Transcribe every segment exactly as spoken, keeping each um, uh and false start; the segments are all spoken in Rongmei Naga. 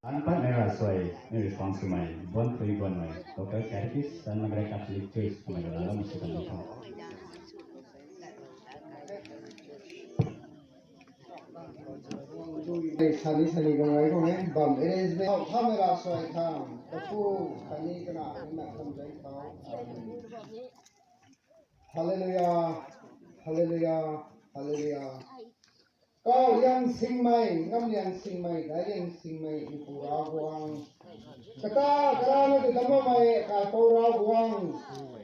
Anpatmei ravsuai, mei response mei, buan pui buanmei, local catechist, Saint Margaret Catholic Church, kamei lana mei sw kan di tho. Sani sani kong ai kong e, bam arrangement. Hau thamei ravsuai khang, kapu, kani kana, ina kam zai khou. Hallelujah, hallelujah, hallelujah. Kau liang singmei, ngam liang singmei, dai liang singmei, ipu Ravguangc. Kata, kata na tu dam bammei, kaipou Ravguangc.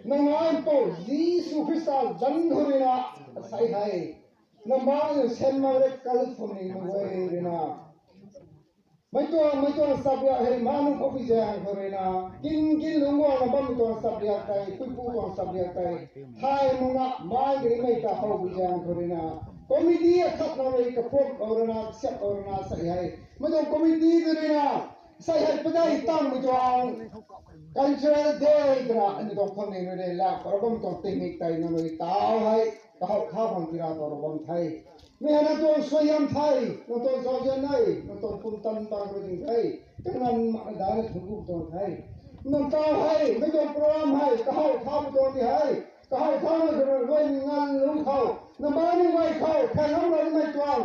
Nang ai pou, Jisu Khrista zanc khou rui na, asei hei. Nang bang yu sen mak re kalut phum ning mei guay rui na. Mei tuang, mei tuang sap riak hei, ma nunc khou pui zaeng khou rui na. Kin, kin lungc guang na bammei tuang sap riak tei, puipu tuang sap riak tei. Thay nung na, mai kari mei ta khou pui zaeng khou rui na. Committee akhat na rui kaphuam khou rui na, siap khou rui na, sei hei. Mei tuang committee khou rui na, sei hei padai tangmei tuang. Cultural day twna, ani tuang phone ning rui de la, parabam tuang technique tei na rui tau hei. Kahou kha bam tira tuang bam the. Mi hei nang tuang suaihiam the, nang tuang zauzian e, nang tuang pumtan bam rui ding the. Kangan mak na dai na thungku tuang the. Nang tau hei, nang tuang program hei, kahou kha bam tuang di hei. Kahou kha na rui rui ngan lung khou, nang bam ni guay khou, khan lam rui mei tuang.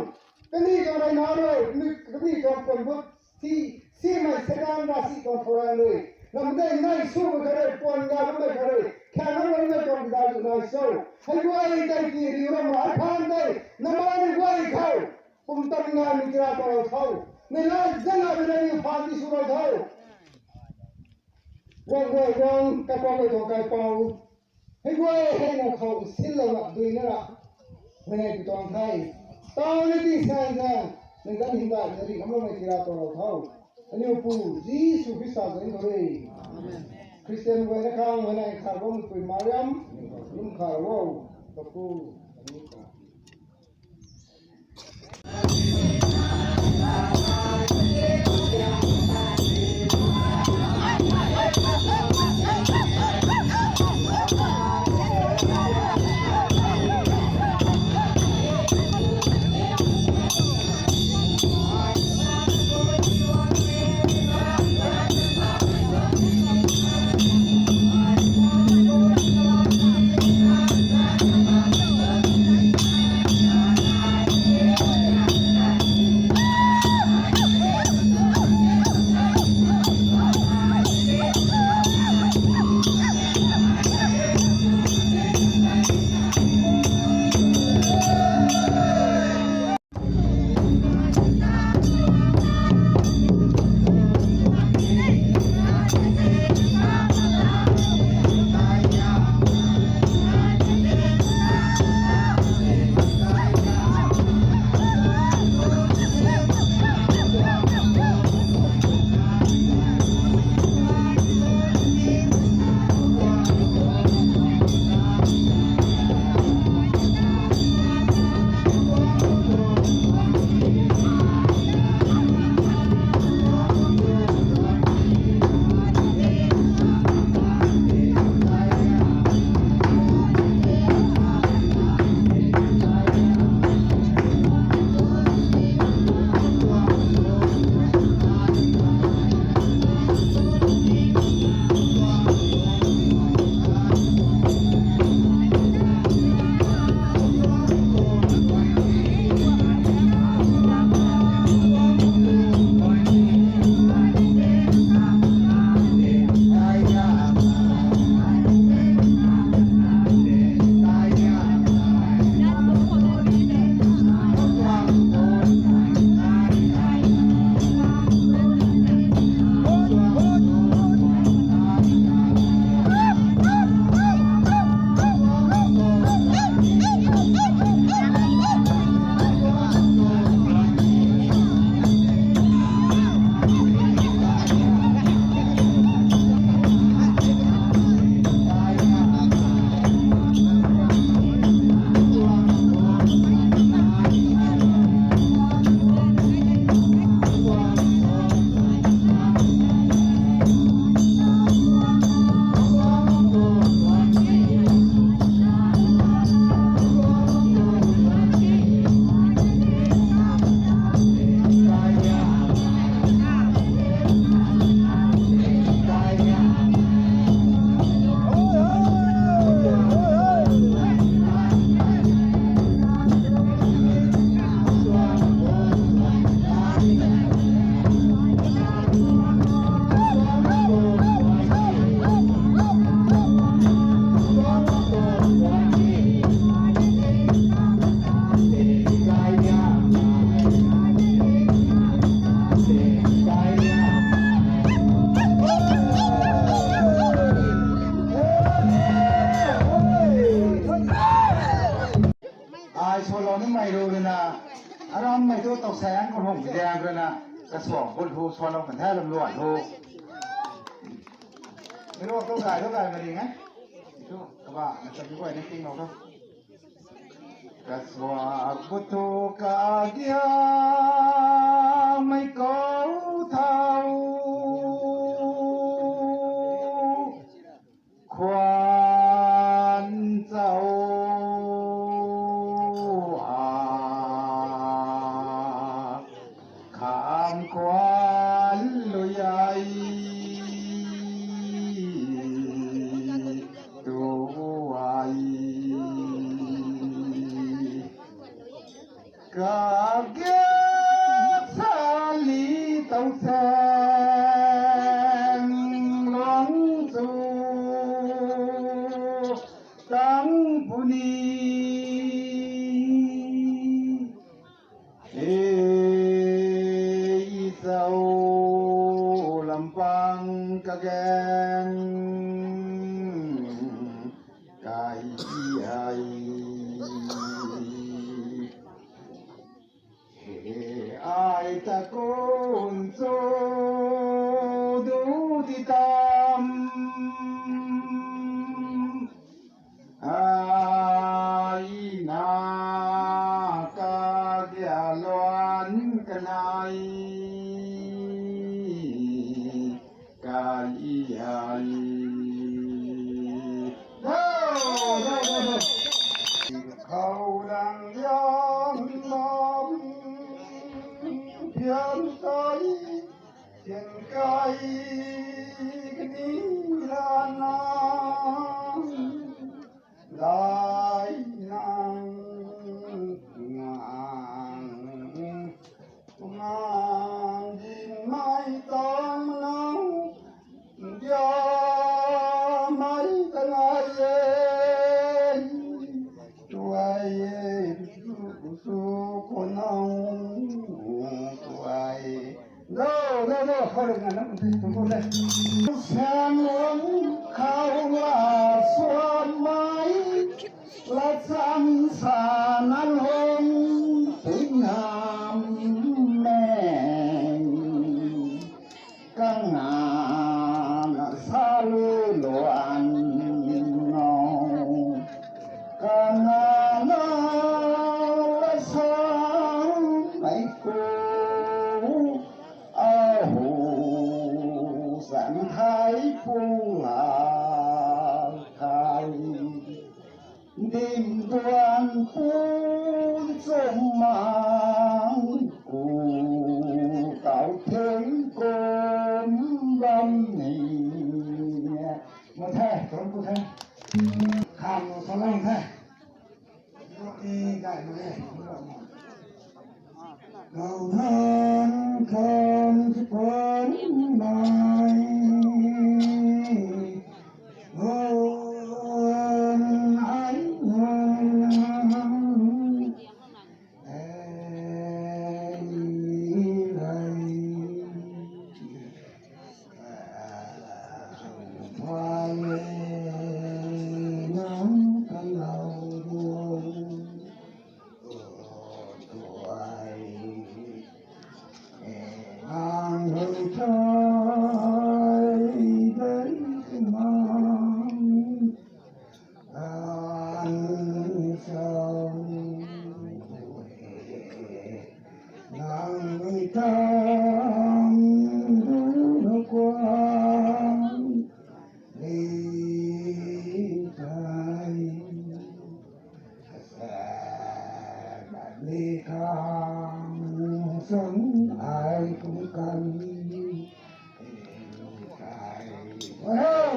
Kani tuang rui na rui, kani tuang puan but, si, simei Satan ra si tuang program rui. Nang dei nai su mei kha rui, puan ga mei kha rui. Khan lam rui mei tuang dai tu nai so. Hei guay dei ti riu ram ra khan dei, nang bam ni guay khou. Pumtan ngai mi tira tuang tho. Ni la zana mi na ni phan ti sw rau tho. Guang guay guang, kaipou guay tuang kaipou. Hei guay hei nang khou sinlou na dui na ra. Hei nai pi tuang the. Tau ni ti sai na. Nang dan hymdaih na ri kamloumei tira tuang rau tho. Aniu pu, Jisu Khrista zanc khou rui. Christian guay na khang hei nai khat bam pui Mariam. Lum khat wo. Kapu. Yang rui na kasuang bun hu suan lou kan the lam luan hu. Miro tu gay tu gay ma ding e. Tu kaba na chabi guay ni ting lou tu. Kasuak bu tu kagiamei kou thau khwan chau a kham khwan lui ai tu ai. Kagiak sali tau sang luang chu tang puni. E, i chau lampang kagang kai ai. He, ai ta kun chu du di tam. Ai na kagia luan kanai kai ai. Khou rang liang lam pian kai, sian kai kani rana, lai nang ngang, ngang din mai tang nang, dia mai tangai e, tuai e, su, su, ko nang, tuai. No, no, no, sorry, no, no, no, no. Sang lam khou la suan mai, la cham sa nan hong ping nam meng. Kangana sa lui luan no. Kangana la sang mai ku. Ahu sang thai pu la thai. Dim tuan pu chum mang ku kau theng kum bam ni. Mu the, tuan pu the. Kham lo sa lang the. Lo e, gay lo e. Kau nan kan si pan mai. Hon ai hon ai. Ei, ei. Pale nang kan lau duang. Tuai. Ang hei chai dei mang. Ang chau. Nang hei tang du kuang. Hei chai. Sa, ni khang sang ai kum kan. Hey!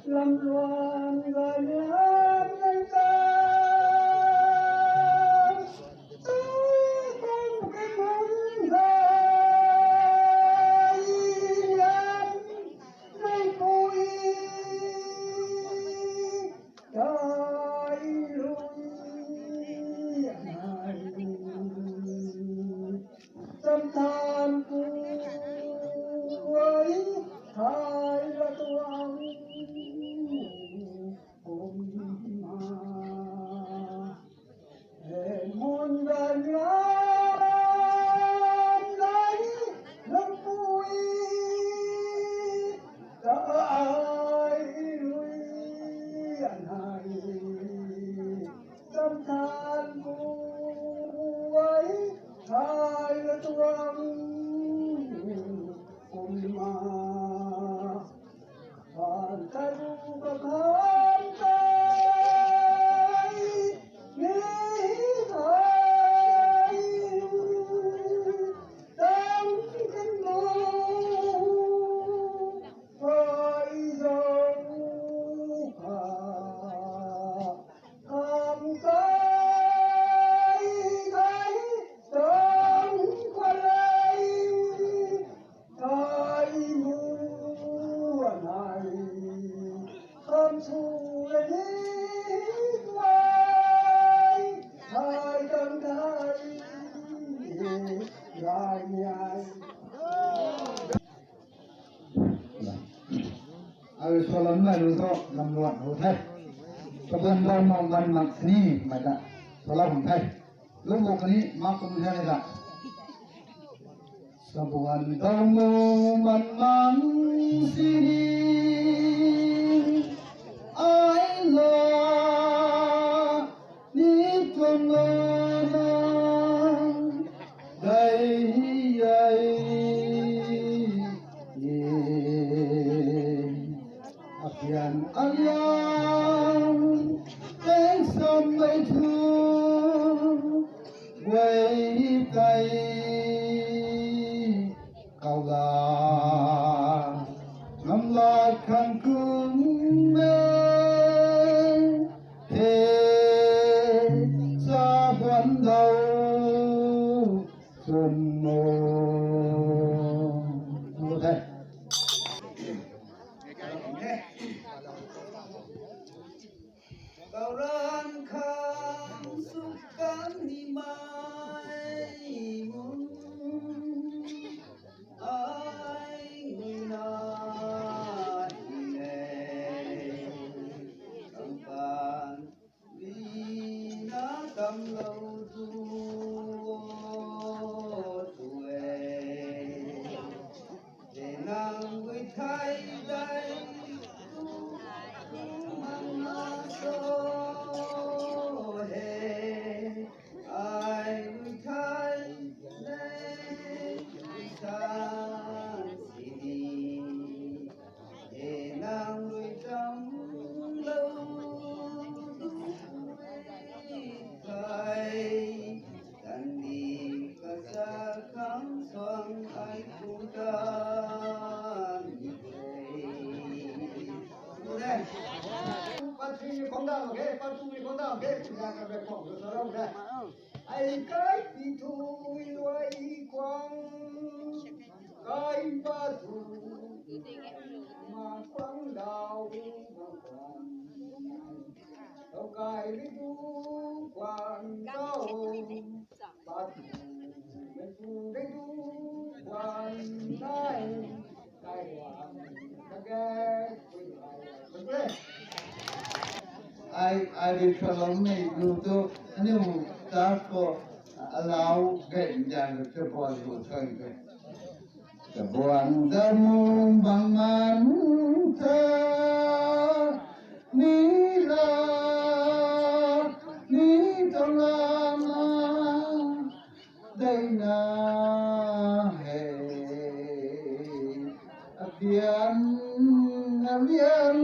Lam luan gay lam nang ta, tu kong kei mun gay lam nang pui, gay lui nai. Tam tan ku ai thai la tuang kum ma. He mun gay lam nai nang pui, gay lui nai. Tam tan ku ai thai la tuang kum ma. Phan kai bu ka khan kai ni thai, tam kan bu thai zau ka. Kam kai kai tam kalai, kai mu anai, kam su le ni kai, kai kam kai, rai ni ai. Ai salam nai lu tho, lam luan ho the. Kabun bam mang ban mak sini, mai ta. Salam hong the. Lu mo kani, mak kum the da. Sabuan dau mo man mang sini, ai la ni tuang lo na, dai ai ye. Apian aliang teng sam mei thu, guay tei kau la, ngam la khang kum me, he sa huan dau sum mo. Mo the. Kauran khang sukang ni mai mun ai ngui na le, kampan rina tam lou tu tu e. Denang gui thai dai tu mang na so he, ai gui thai dai gui san sini. Denang gui tam lou tu e thai. Tandi kasa khang suang ai kum ta ni tei. Part three ni khong da mak ge, part two ni khong da mak ge, kum da ka be khong lu sa rau de. Ai kai pi thui luai kuang, kai pa tu ma kuang dau ma kuang. Tau kai ri tu kuang dau. Ai, ai ri khalou mei lu tu, aniu ta ko, alau ge, jan lu tu, buan lu tu, ge. Kabuan damu bang man ta, ni la, ni tang la ma, dei na he. Apian, apian,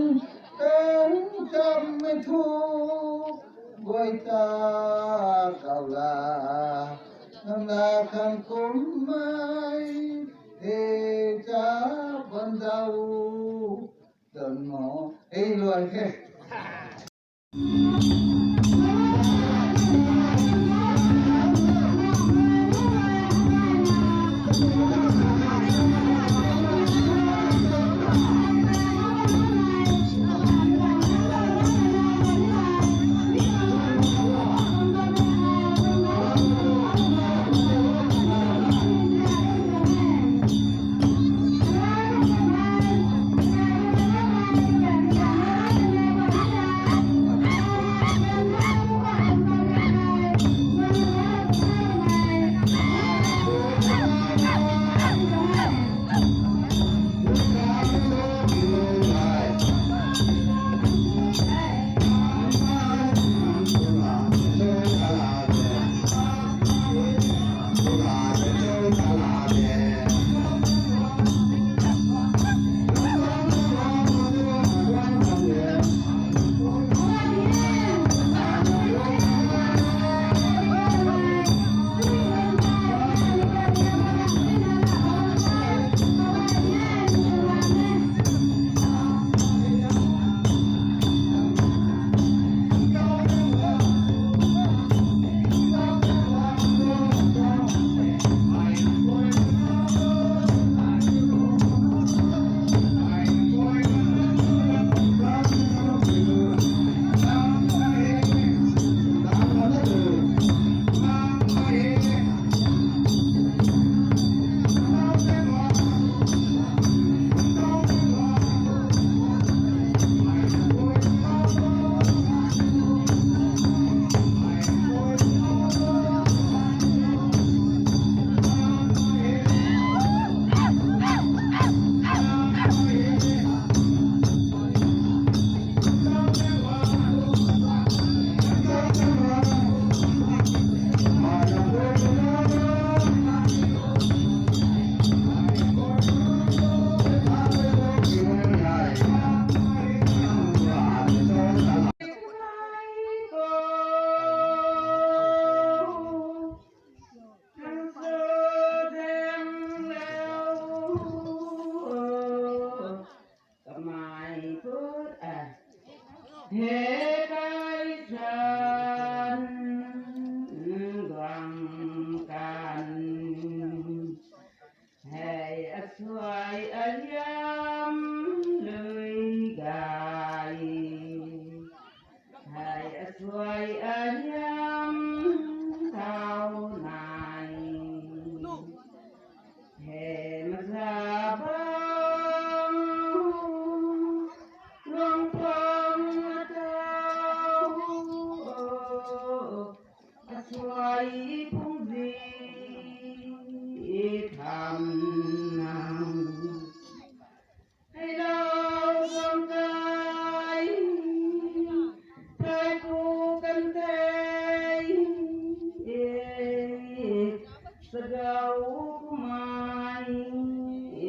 pen cham me thu, guay ta kau la, nam la khang kum mai, he cha ban dau, dan mo, he Kamei put a, he kai san guang kan, hei asuai aliam lui gay, hei asuai aliam tau nai. He maza bam luang pam na tau, asuai phung zi tham nang. Hei lau bam kai, kai ku kan tei, e, sagau kumai,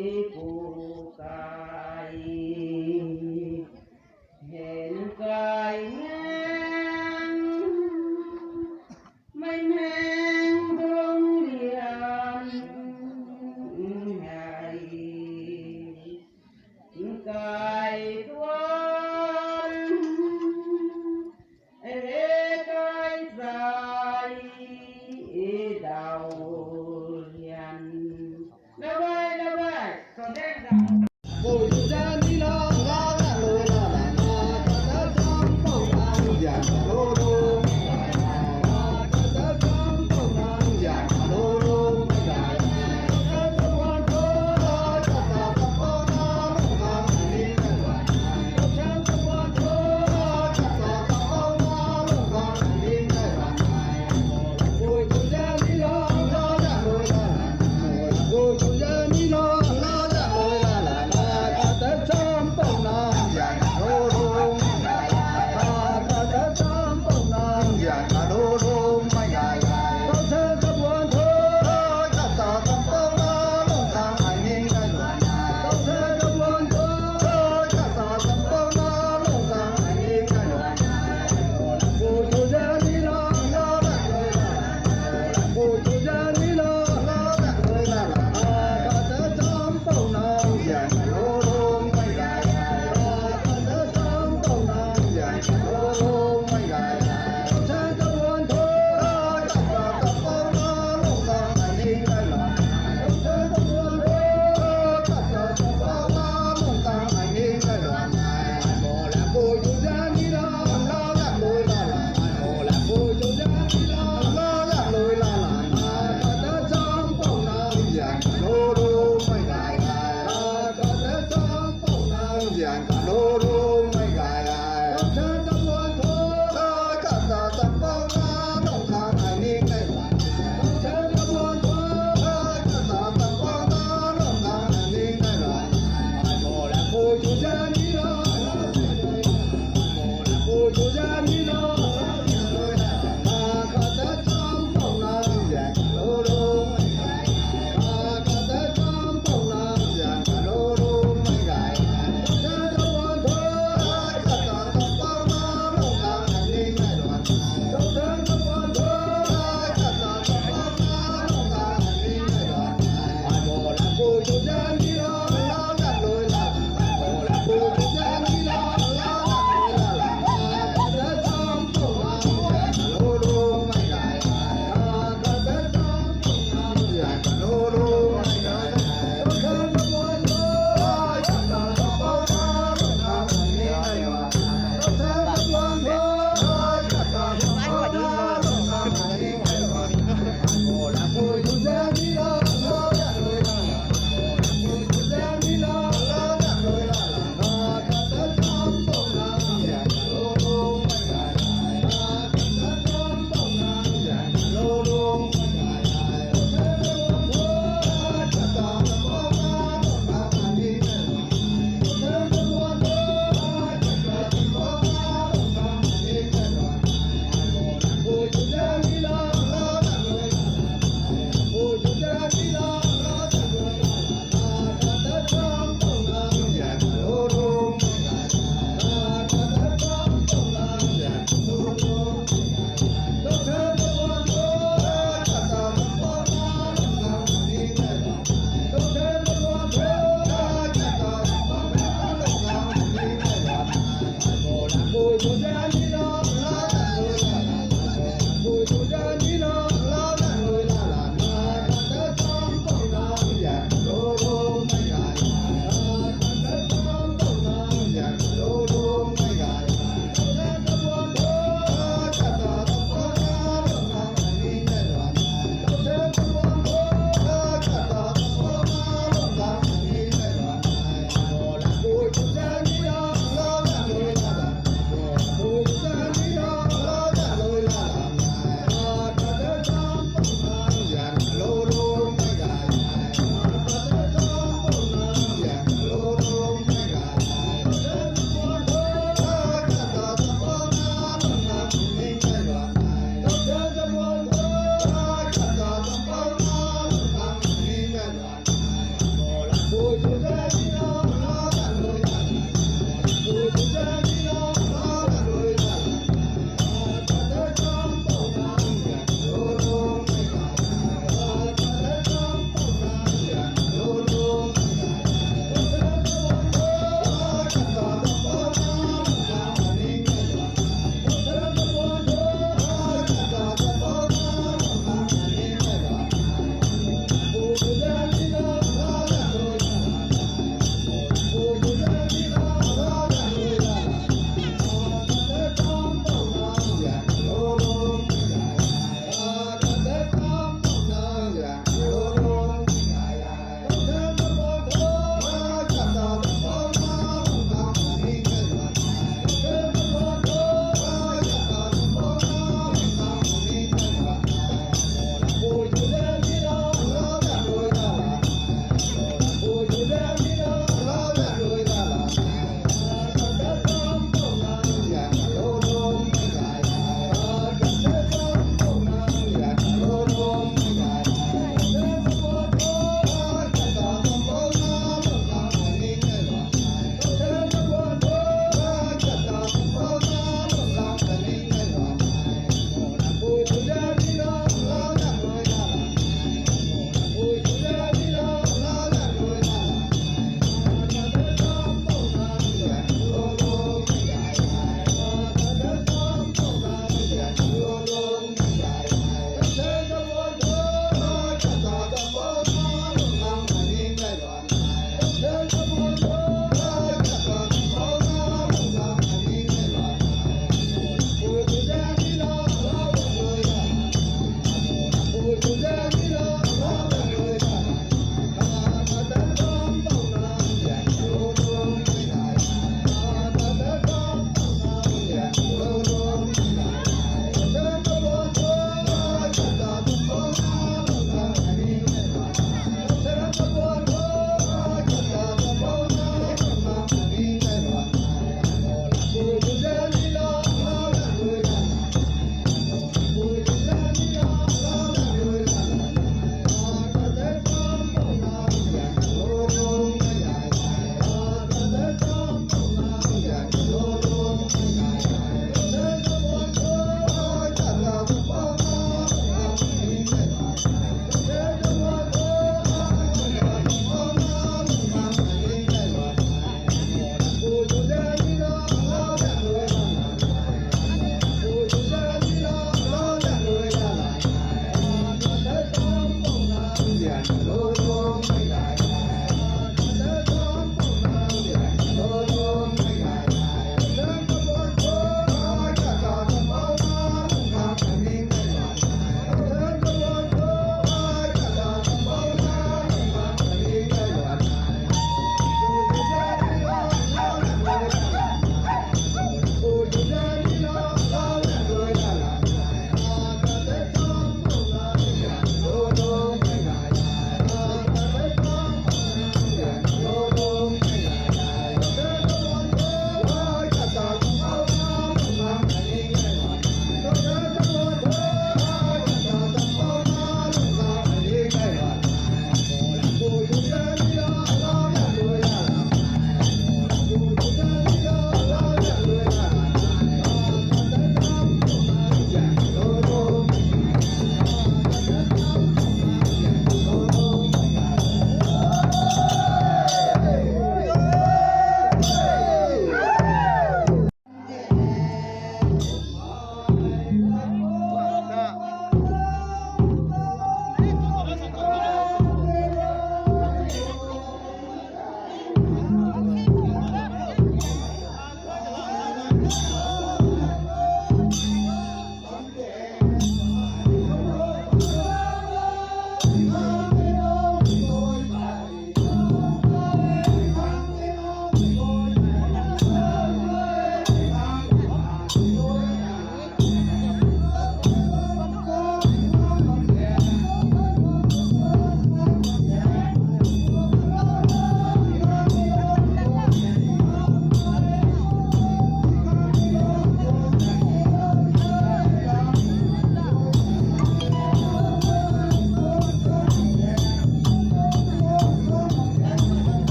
e, ku kai. Hei nang kai ngang, mei meng dong lian hei. Kai tuan, e kai zai, e dau lian. Labai, labai.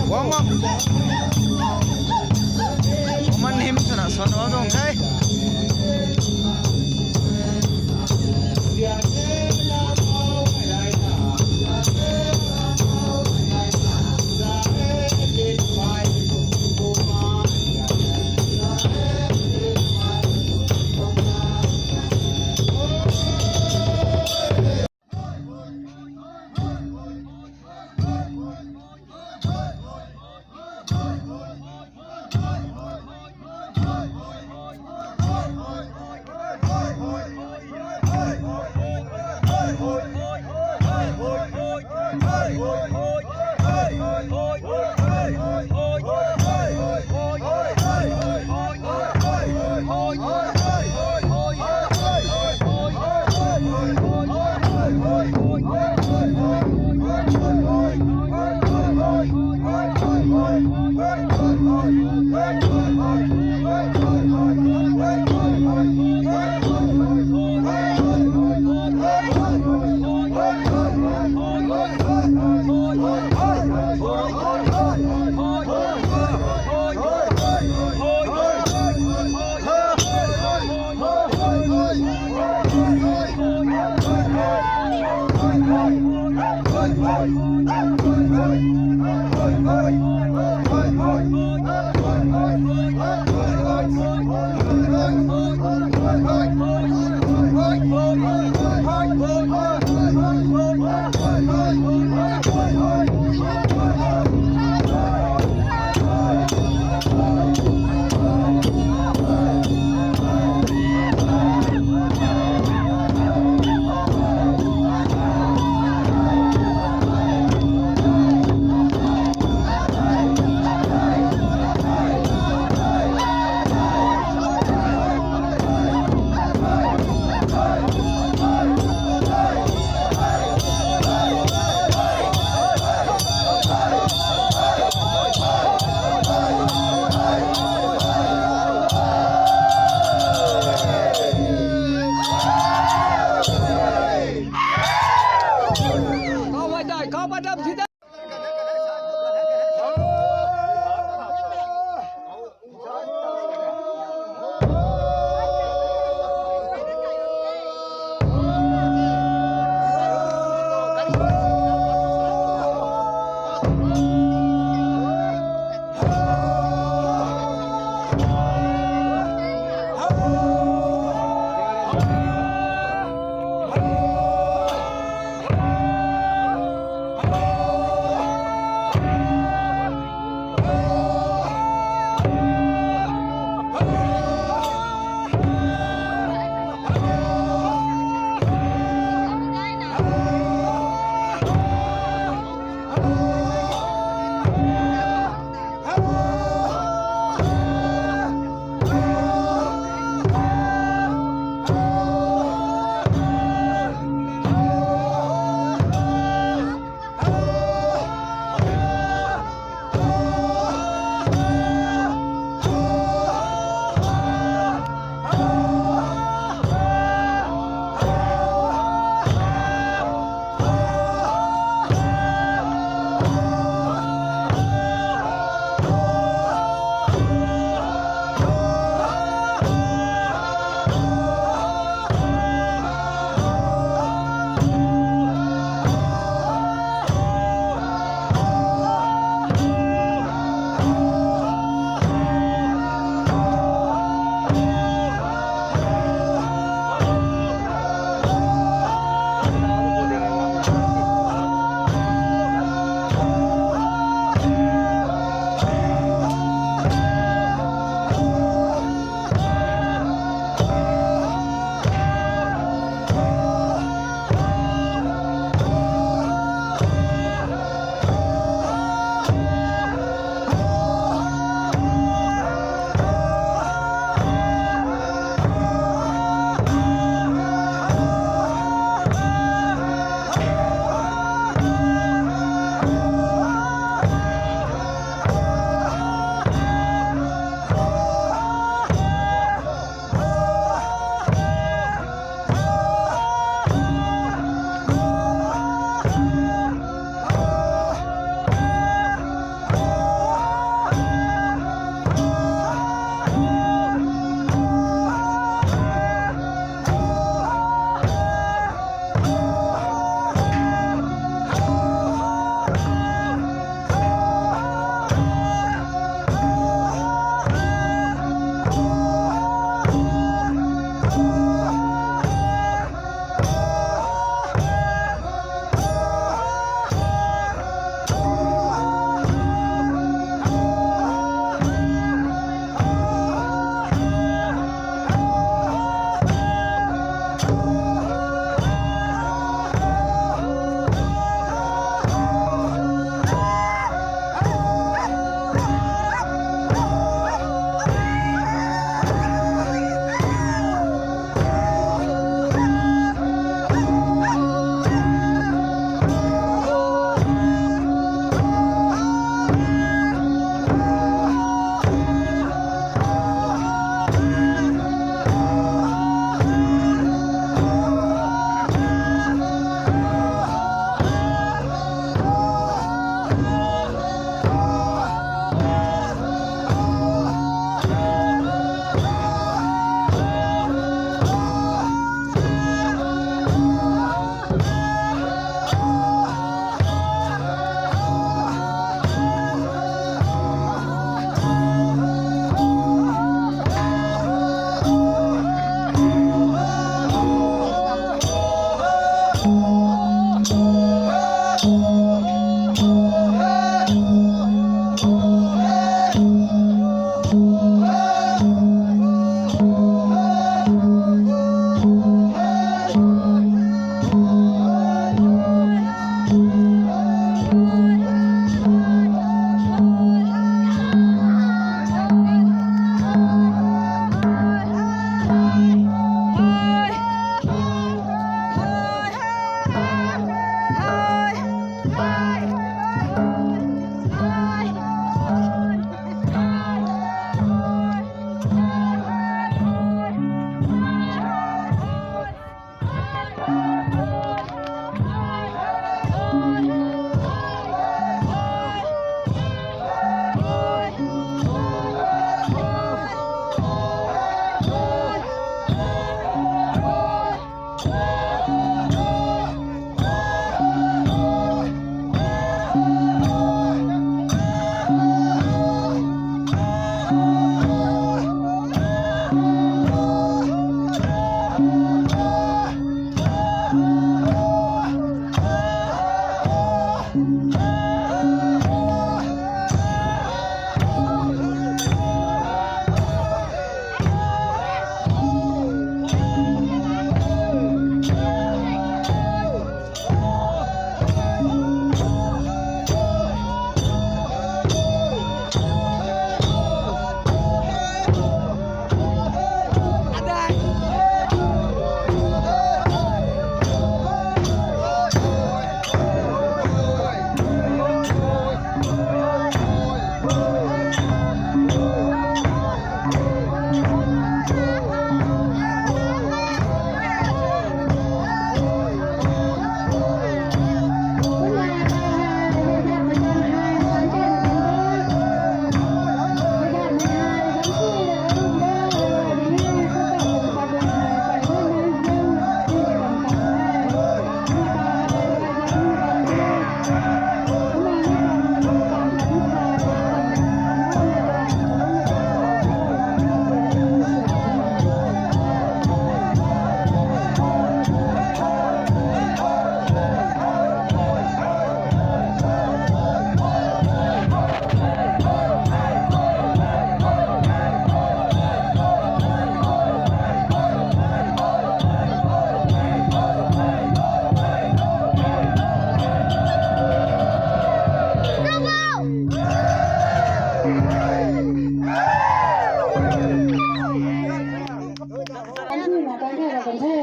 Warm up. Warm up hymn swna swan bam tuang the.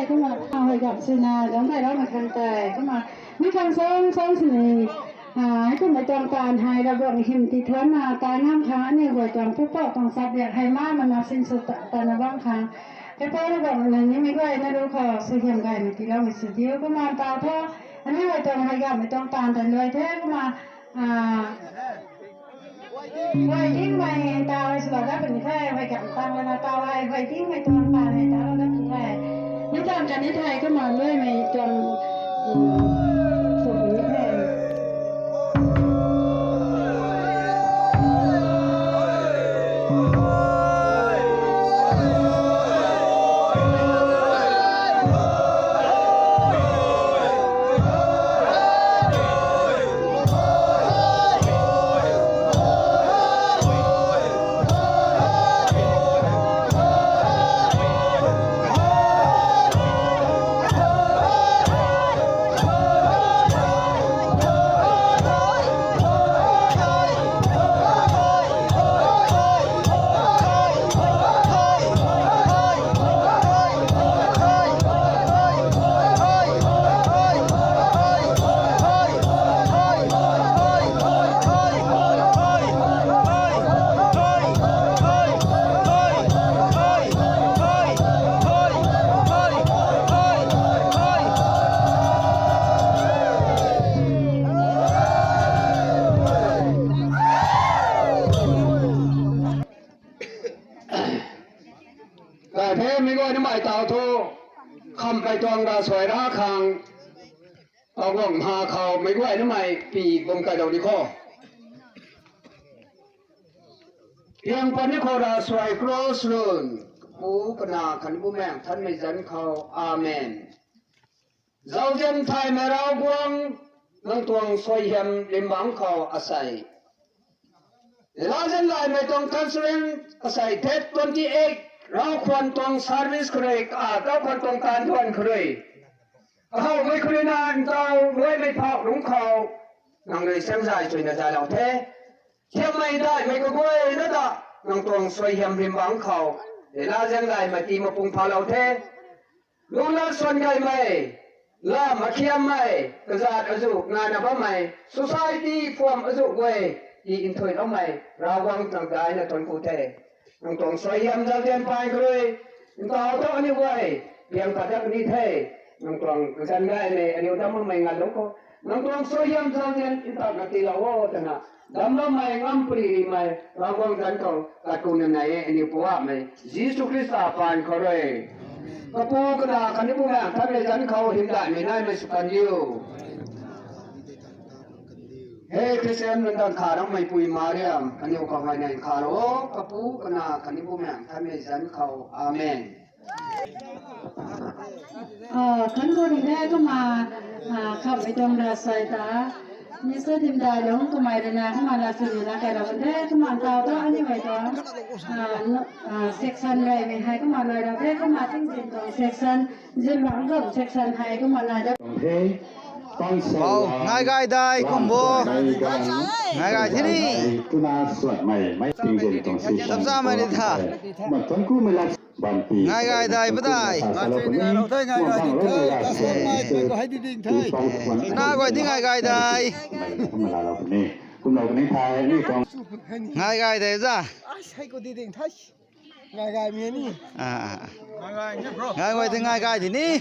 Kumna, hei gam sina, dang kai rau na khang tei, kumna, mi khang song, song sini, ah, hei kumna tuang tan hei, Ravguangc hym ti thuan na, tai ngam khang, ani guay tuang pupou tuang sap biak hei ma, mana sin su ta, ta na bam khang. Hei pa Ravguangc na ni mi guay na ru khou, suaihiam gay na ti rau mi su diu, kumna tau tho, ani guay tuang hei gam mi tuang tan tan luai the, kumna, ah, Huay dingmei tau hei swlou dat puni the, huay kam tang lana tau hei, huay dingmei tuang tan hei tau dat puni the. Mi tan kan ni the, kumna luaimei tuang, um, sw puni the. Kai the mi guay na mei tau thu, kham kai tuang ra Suai ra khang, aguang ha khou mei guay namei pi bum kai dou di kho. Piang pan ni khou ra suai cross run, Pu, Kanac khatni Bumaengh Nthanmei zanc khou. Amen. Zauzian thaymei Ravguangc, nang tuang suaihiam rimbangc khou asei, Lazian Laimei tuang conference asei date twenty eight, Ravkhwan tuang service khou rui, a, Ravkhwan tuang taanv duan khou rui, kahowmei khou rui na ntaw ruaimei phauh lungc khou, nang rui samzay suina zaylou the. Thiammei daihmei kaguayna ta, nang tuang suaihiam rimbangc khou, Lazian Laimei ti mapung phalou the. Lungna suan gaymei, lam akhiammei, kazat azuh nana bammei, society phuam azuh guay, ti nthuiloumei, Ravguangc nang daina thuanc ku the. Nang tuang suaihiam zauzian paan khou rui, ntaw thu aniu guay, piang pat dat puni the. Nang tuang kazan gaymei, aniu dam makmei nganlou khou, nang tuang suaihiam zauzian ntawna tiilou o twna, dam makmei ngam puni rimei, Ravguangc zanc khou, kat kuna nai e, aniu Poubauhmei Jisu Khrista paan khou rui. Kapu, Kanac khatni Bumaengh Nthanmei zanc khou hymdaihmei naimei sw kan diu. He Khristian nunc danv kha rammei pui Mariam, kaniw khou huayney khalou o, Kapu, Kanac khatni Bumaengh Nthanmei zanc khou. Amen. Thank you, ri the kumna, khamhmei tuang ravsuai ta, Mister Dimdailung kamei rui na kumna lat sw rina kailou kan the, kumna ntaw thu aniu guay tuang, section gaymei hei kumna luailou the, kumna tingzin tuang section, zingbangc tuang section hei kumna nai da. Wow, ngai gay dai kum bo. Ngai gay thi ni. Chapchamei ni tha. Ngai gay dai padai. Nai guay di ngai gay dai. Ngai gay dai za. Ngai guay di ngai gay di ni.